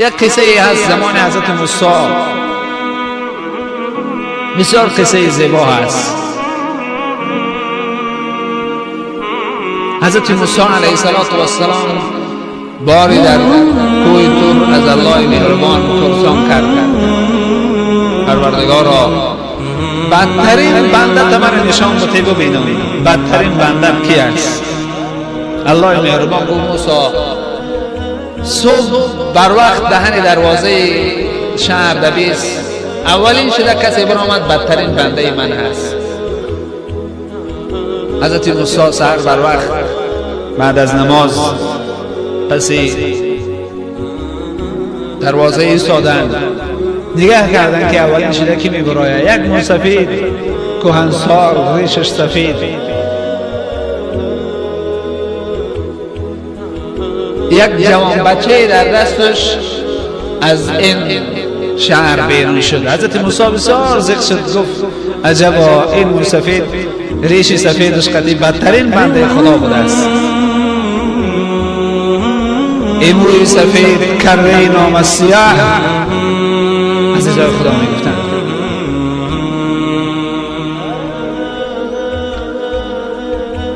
یک قصه ای هست زمان حضرت موسی، بسیار قصه زیبا هست. حضرت موسی علیه السلام باری در کوه تور از الله مهربان پرسان کرد، پروردگارا بدترین بنده من نشان بده ببینم، بدترین بنده کی است؟ الله مهربان گفت موسی صبح بر وقت دهن دروازه شهر دبیس اولین شده کسی برآمد، بدترین بنده من هست. حضرت موسی سحر بر وقت بعد از نماز پسی دروازه ایستادند، نگاه کردن که اولین شده کی میبراید. یک موسفید کهنسال، ریشش سفید، یک جوان بچه در دستش از این شهر بیرون شد. حضرت موسی بسیار ذق شد، گفت عجبا این موسفید ریش سفیدش قدی بدترین بنده خدا بوده است. این موی سفید کره نام سیاه، عزیزای خدا میگفتند.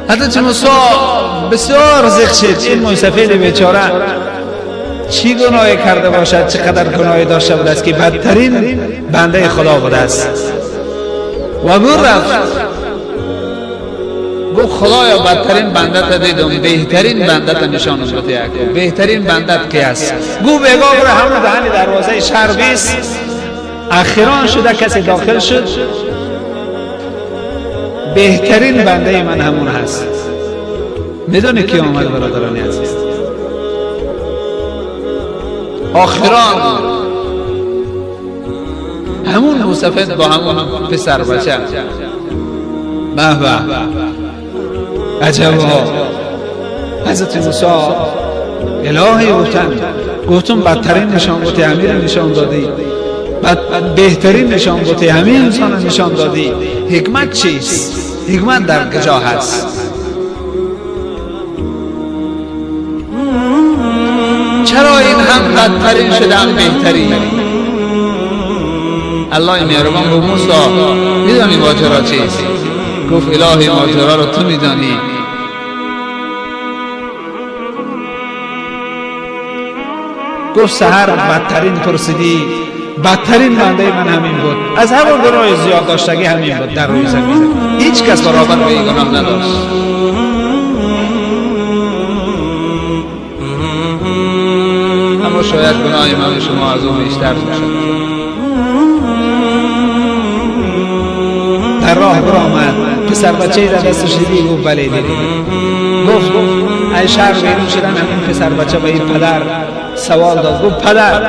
حضرت موسی بسیار ذق شد، این موی سفید بیچاره چی گناهی کرده باشد، چقدر گناهی داشته بوده است که بدترین بنده خدا بوده است. و بر رفت گفت خدایا بدترین بنده تا دیدم، بهترین بنده تا نشانم بده، بهترین بنده کی است؟ گو بگا بر همون دهن دروازه شهر بیست اخیران شده کسی داخل شد، بهترین بنده من همون هست. میدونی کی آمد برادران عزیز؟ آخران همون موسفید با همون پسر بچه. به به عجبا. حضرت موسی الهی گفتن، گفتم بدترین نشان بوده امیر نشان دادی، بهترین نشان بوده همین انسان نشان دادی. حکمت چیست؟ حکمت در کجا هست؟ چرا این هم بدترین شده هم بهترین؟ الله مهربان گفت موسی میدانی ماجرا چیست؟ گفت الهی ماجرا رو تو میدانی. گفت سحر بدترین پرسیدی، بدترین بنده من همین بود، از همون گناه زیاد داشتگی همین بود در روی زمین، هیچ کس برابر به این گناه نداشت. اما شاید گناه من و شما از اون بیشتر باشد. در راه برآمد، پسر بچه در دستش دیدی؟ گفت بله دیدی. گفت ای شهر بیرون شدن همین پسر بچه به این پدر سوال داد. گفت پدر،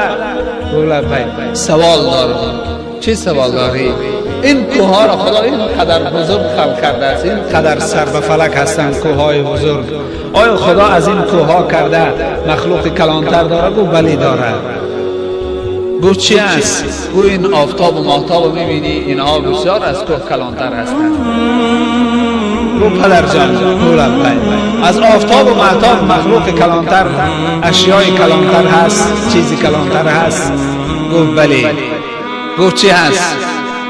گفت سوال دارم. چه سوال داری؟ این کوه را خدا این قدر بزرگ خلق کرده است، این قدر سر به فلک هستند کوههای بزرگ، آیا خدا از این کوه کرده مخلوق کلانتر داره؟ گفت بله داره. گفت چی است؟ گفت این آفتاب و ماهتاب میبینی، اینها بسیار از کوه کلانتر هستند. گفت پدر جان، از آفتاب و ماهتاب مخلوق کلانتر، اشیای کلانتر هست، چیزی کلانتر هست؟ گفت بله. گفت چی هست؟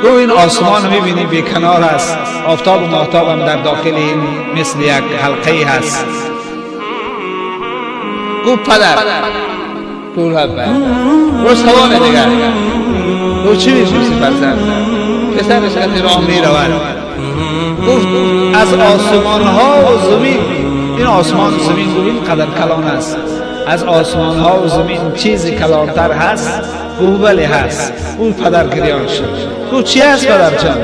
گفت این آسمان میبینی بی کنار است، آفتاب و ماهتاب هم در داخل این مثل یک حلقه هست. گفت پدر، گفت سوال دیگر. گفت چی میپرسی فرزند؟ پسرش از راه میرود. گفت از آسمان ها و زمین، این آسمان و زمین گفت این قدر کلان است، از آسمان ها و زمین چیزی کلانتر هست؟ گفت بله هست. او پدر گریان شد. گفت چی هست پدر جان؟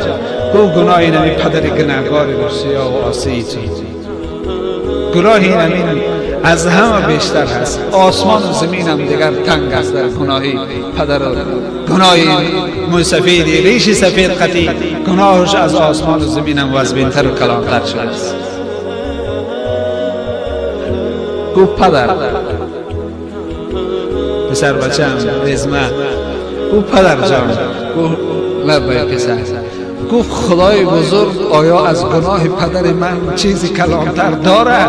گفت گناه این همین پدر گناهکار روسیا و آسی، گناه این همین از همه بیشتر هست، آسمان و زمین هم دیگر تنگ است در گناهی پدر، گناه موسفیدی ریش سفید قطی، گناهش از آسمان و زمین هم وزبینتر و کلانتر شده است. گفت پدر، پسر بچه هم رزمه. گفت پدر جان، گفت لبای پسر. گفت خدای بزرگ آیا از گناه پدر من چیزی کلانتر داره؟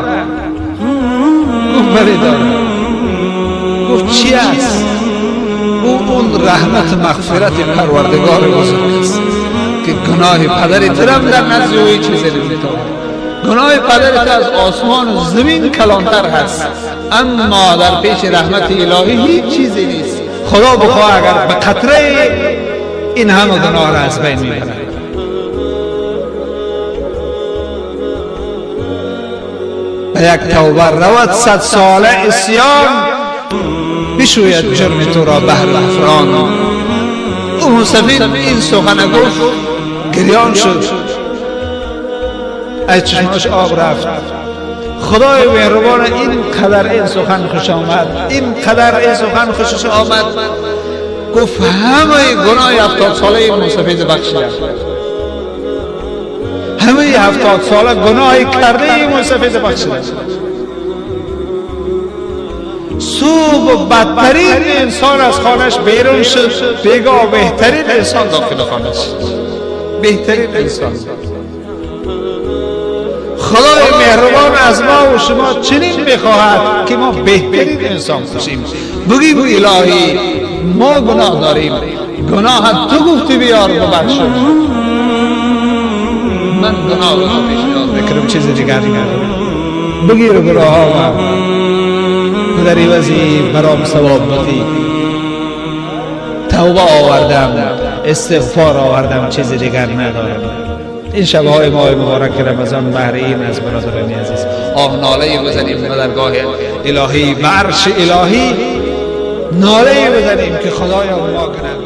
گفت بله داره. گفت چی است؟ رحمت مغفرت پروردگار بزرگ است که گناه پدر ترم در نزد او هیچ چیزی نمیتواند. گناه پدرت از آسمان و زمین کلانتر هست، اما در پیش رحمت الهی هیچ چیزی نیست. خدا بخواه اگر به قطره این همه گناه را از بین میبرد. به یک توبه رود 100 ساله عصیان، بشوید جرم تو را بهر غفران. او سفید این سخن گفت، گریان شد، از چشماش آب رفت. خدای مهربان این قدر این سخن خوش آمد، این قدر این سخن خوشش آمد، گفت همه گناه 70 ساله موسفید بخشیدم، همه 70 ساله گناه کرده موسفید بخشیدم. صبح بدترین انسان از خانهش بیرون شد، بیگاه بهترین انسان داخل خانه شد، بهترین انسان. خدای مهربان از ما و شما چنین میخواهد که ما بهترین انسان باشیم. بگیم الهی ما گناه داریم، گناه تو گفتی بیار ببخش، من گناه رو پیشنهاد میکنم، چیز دیگر ندارم. بگیر گناه ها در عوضی برام ثواب بدی. توبه آوردم، استغفار آوردم، چیز دیگر ندارم. این شبهای ماه مبارک رمضان بهر این از برادران عزیز آه ناله بزنیم به درگاه الهی، به عرش الهی ناله بزنیم که خدایا ما گناه